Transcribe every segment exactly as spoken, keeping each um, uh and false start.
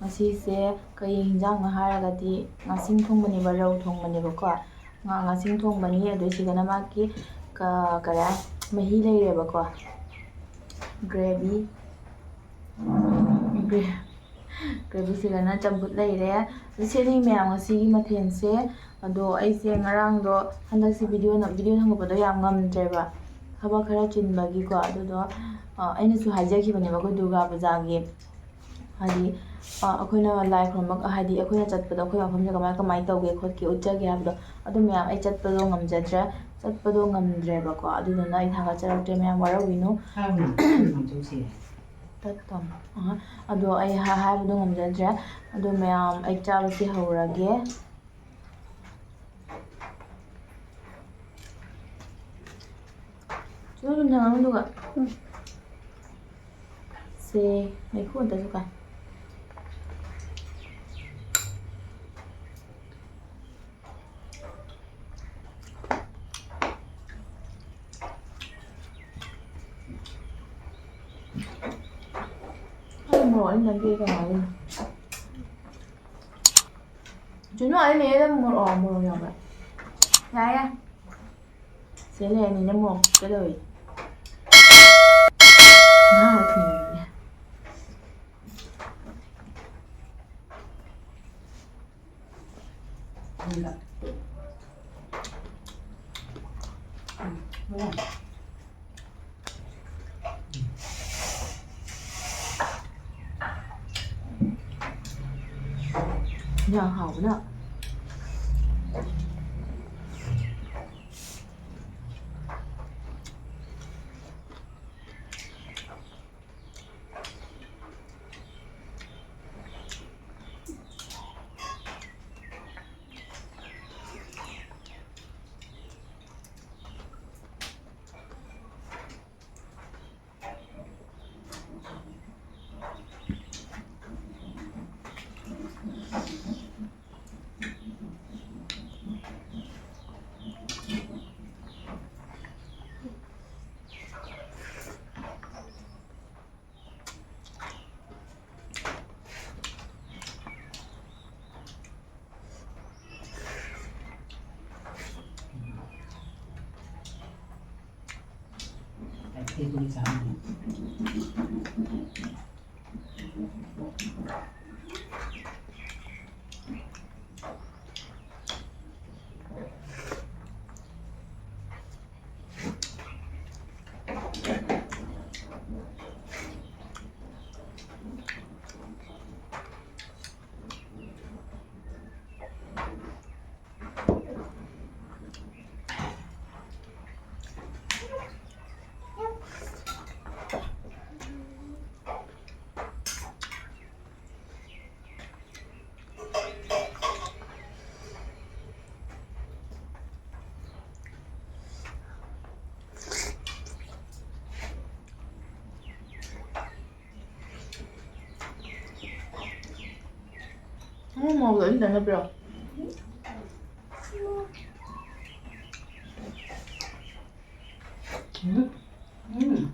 ꯉꯁꯤꯁꯦ ꯀꯩ ꯌꯦꯟꯖꯥꯡꯅꯣ ꯍꯥꯏꯔꯒꯗꯤ ꯉꯥꯁꯤꯡ ꯊꯣꯡꯕꯅꯦꯕ, ꯔꯧ ꯊꯣꯡꯕꯅꯦꯕꯀꯣ꯫ ꯉꯥ, ꯉꯥꯁꯤꯡ ꯊꯣꯡꯕꯅꯤ꯫ ꯑꯗꯨ ꯁꯤꯗꯅ ꯃꯥꯒꯤ ꯀ-, ꯀꯔꯤ ꯍꯥꯏ, ꯃꯍꯤ ꯂꯩꯔꯦꯕꯀꯣ꯫ ꯒ꯭ꯔꯦꯚꯤ꯫ ꯒ꯭ꯔꯦ-, ꯒ꯭ꯔꯦꯚꯤ ꯁꯤꯗꯅ ꯆꯝꯐꯨꯠ ꯂꯩꯔꯦ꯫ ꯑꯗꯨ ꯁꯤꯅꯤ ꯃꯌꯥꯝ ꯉꯁꯤꯒꯤ ꯃꯊꯦꯜꯁꯦ꯫ ꯑꯗꯣ ꯑꯩꯁꯦ ꯉꯔꯥꯡꯗꯣ, ꯍꯟꯗꯛꯁꯤ ꯚꯤꯗꯤꯑꯣ ꯅꯝ-, ꯚꯤꯗꯤꯑꯣ ꯊꯥꯡꯒꯠꯄꯗꯣ ꯌꯥꯝ ꯉꯝꯗ꯭ꯔꯦꯕ, ꯊꯕꯛ ꯈꯔ ꯆꯤꯟꯕꯒꯤꯀꯣ꯫ ꯑꯗꯨꯗꯣ, ꯑ, ꯑꯩꯅꯁꯨ ꯍꯥꯏꯖꯈꯤꯕꯅꯦꯕ ꯑꯩꯈꯣꯏ ꯗꯨꯔꯒꯥ ꯄꯨꯖꯥꯒꯤ, ꯍꯥꯏꯗꯤ, ꯑ, ꯑꯩꯈꯣꯏꯅ ꯂꯥꯏ ꯈꯨꯔꯨꯝꯕ, ꯍꯥꯏꯗꯤ ꯑꯩꯈꯣꯏꯅ ꯆꯠꯄꯗꯣ ꯑꯩꯈꯣꯏ ꯃꯐꯝꯁꯦ ꯀꯃꯥꯏ ꯀꯃꯥꯏꯅ ꯇꯧꯒꯦ ꯈꯣꯠꯀꯦ ꯎꯠꯆꯒꯦ ꯍꯥꯏꯕꯗꯣ, ꯑꯗꯨ ꯃꯌꯥꯝ ꯑꯩ ꯆꯠꯄꯗꯣ ꯉꯝꯖꯗ꯭ꯔꯦ, ꯆꯠꯄꯗꯣ ꯉꯝꯗ꯭ꯔꯦꯕꯀꯣ꯫ ꯑꯗꯨꯗꯨꯅ ꯑꯩ ꯊꯥꯒꯠꯆꯔꯛꯇ꯭ꯔꯦ, ꯃꯌꯥꯝ ꯋꯥꯔꯧꯕꯤꯅꯨ꯫ ꯍꯥꯏꯕꯅꯤ, ꯀꯃꯥꯏꯅ ꯇꯧꯁꯤ? ꯇꯠ ꯇꯝ-, ꯑꯍ꯫ ꯑꯗꯣ ꯑꯩ ꯍꯥ-, ꯍꯥꯏꯕꯗꯣ ꯉꯝꯖꯗ꯭ꯔꯦ꯫ ꯑꯗꯣ ꯃꯌꯥꯝ ꯑꯩ ꯆꯥꯕꯁꯦ ꯍꯧꯔꯒꯦ꯫ ꯆꯨ ꯑꯗꯨꯝ ꯊꯝꯃꯣ ꯑꯗꯨꯒ꯫ ꯎꯝ꯫ ꯁꯦ, ꯃꯩꯈꯨ ꯑꯝꯇꯁꯨ ꯀꯥꯏ꯫ ꯑꯩ ꯃꯣꯔꯣꯛ ꯑꯩ ꯅꯝꯕꯤꯒꯦ ꯀꯩꯅꯣ ꯍꯥꯏꯒꯤꯅꯣ꯫ ꯆꯨꯅꯨ ꯑꯩ ꯃꯌꯥꯏꯗ ꯃꯣꯔꯣꯛ, ꯃꯣꯔꯣꯛ ꯌꯥꯎꯕ꯭ꯔꯥ? ꯌꯥꯔꯦ, ꯌꯥꯔꯦ꯫ ꯁꯤꯗ ꯂꯩꯔꯅꯤꯅ ꯃꯣꯔꯣꯛ ꯀꯩꯗꯧꯏ? ꯉꯥ ꯊꯣꯡꯉꯤꯅꯦ꯫ ꯌꯥꯝ ꯍꯥꯎꯕꯅ꯫ ꯎꯝ, ꯃꯣꯔꯣꯛ ꯑꯗꯨꯝ ꯆꯪꯉꯛꯄ꯭ꯔꯣ? ꯎꯝ꯫ ꯎꯝ꯫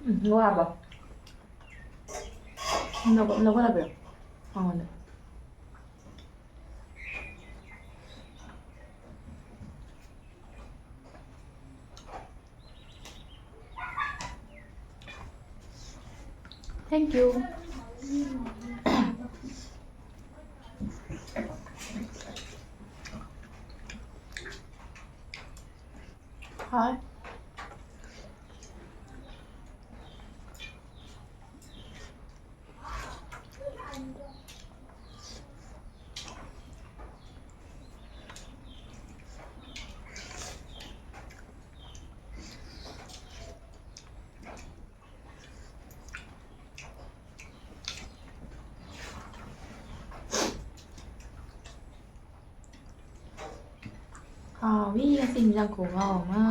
ꯎꯝ, ꯋꯥꯕ꯫ ꯅꯒ-, ꯅꯒꯣꯟꯅꯕꯤꯔꯣ? ꯃꯉꯣꯟꯗ꯫ Thank you. Hi. ꯍꯥꯎꯋꯤ, ꯉꯁꯤ ꯏꯟꯖꯥꯡ ꯈꯨꯍꯥꯎ ꯑꯃ꯫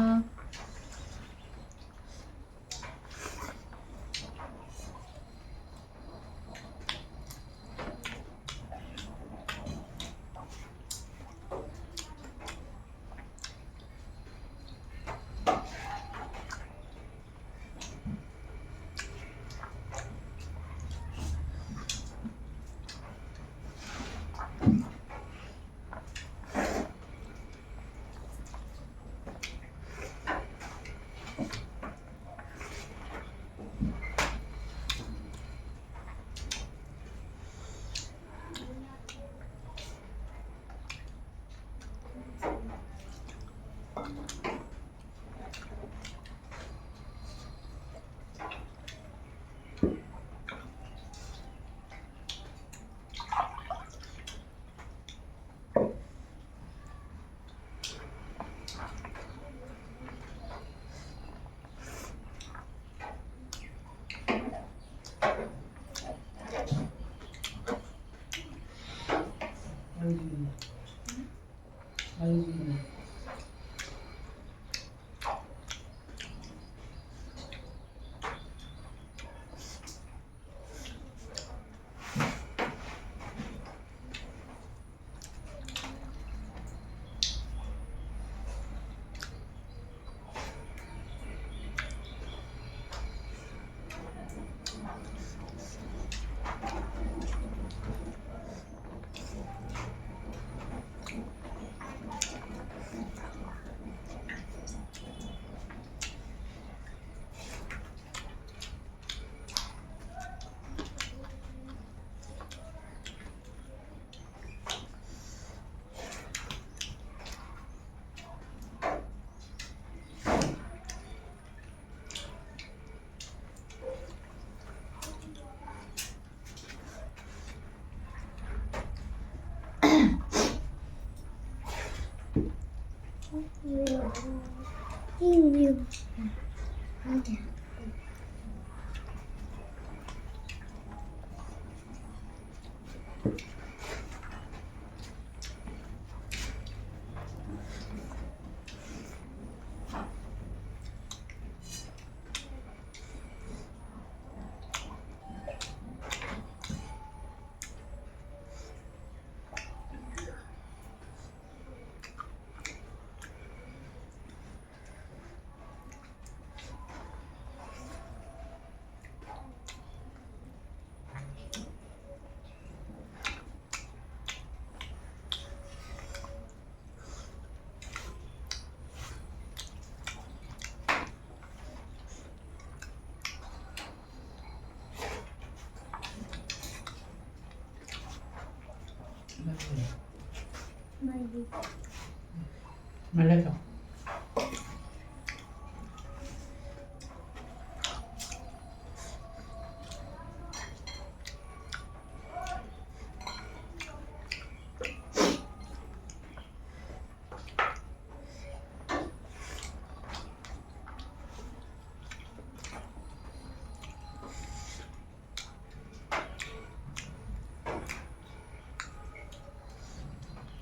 ꯃꯥꯏ ꯂꯩꯇ꯭ꯔꯣ?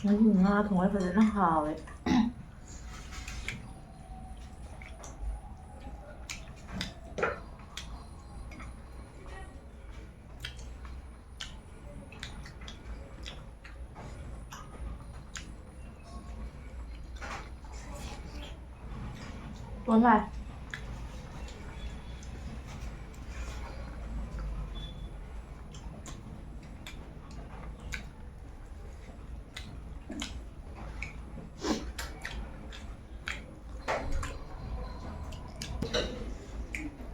ꯉꯁꯤ ꯉꯥ ꯊꯣꯡꯕ ꯐꯖꯅ ꯍꯥꯎꯋꯦ꯫ ꯄꯣꯂꯥꯏ꯫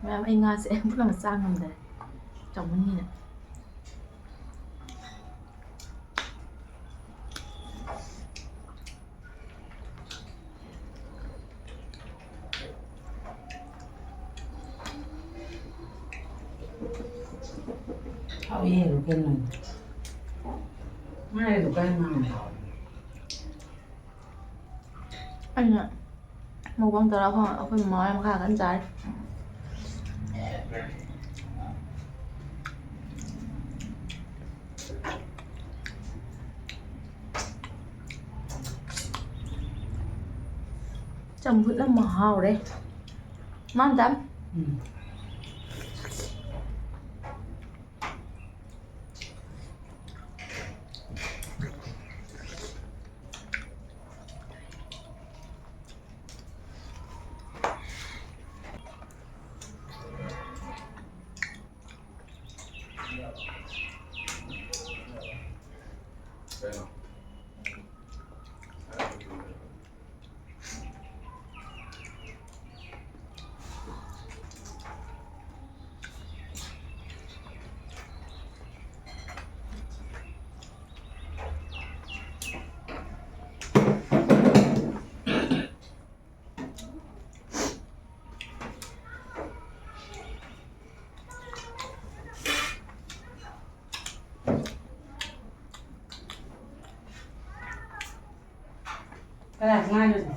ꯃꯌꯥꯝ, ꯑꯩ ꯉꯥꯁꯦ ꯄꯨꯝꯅꯃꯛ ꯆꯥ ꯉꯝꯗꯔꯦ, ꯆꯥꯎꯃꯟꯒꯤꯅ꯫ ꯍꯥꯎꯏ, ꯌꯦꯔꯨꯝ ꯀꯩꯅꯣ꯫ ꯉꯥ ꯌꯦꯔꯨꯝ ꯀꯩꯅꯣ ꯉꯥ ꯍꯥꯎꯏ꯫ ꯑꯩꯅ ꯃꯨꯛꯕꯥꯡ ꯇꯧꯔ ꯑꯩꯈꯣꯏ, ꯑꯩꯈꯣꯏ ꯃꯃꯥ ꯍꯣꯏ ꯃꯈꯥ ꯀꯟꯅ ꯆꯥꯔꯤ꯫ ꯆꯝꯐꯨꯠ ꯑꯃ ꯍꯥꯎꯔꯦ꯫ ꯃꯥꯟꯗ꯫ ꯎꯝ꯫ ꯀꯅꯥ ꯉꯥꯏꯔꯤꯅꯣ?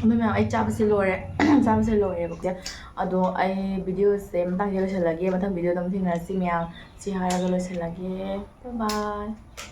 ꯑꯗꯨ ꯃꯌꯥꯝ, ꯑꯩ ꯆꯥꯕꯁꯦ ꯂꯣꯏꯔꯦ꯫ ꯆꯥꯕꯁꯦ ꯂꯣꯏꯔꯦꯕꯀꯣ꯫ ꯑꯗꯣ ꯑꯩ videoꯁꯦ ꯃꯇꯥꯡꯁꯤꯗ ꯂꯣꯏꯁꯤꯜꯂꯒꯦ꯫ ꯃꯊꯪ videoꯗ ꯑꯃꯨꯛ ꯊꯦꯡꯅꯔꯁꯤ ꯃꯌꯥꯝ꯫ ꯁꯤ ꯍꯥꯏꯔꯒ ꯂꯣꯏꯁꯤꯜꯂꯒꯦ꯫ Bye bye꯫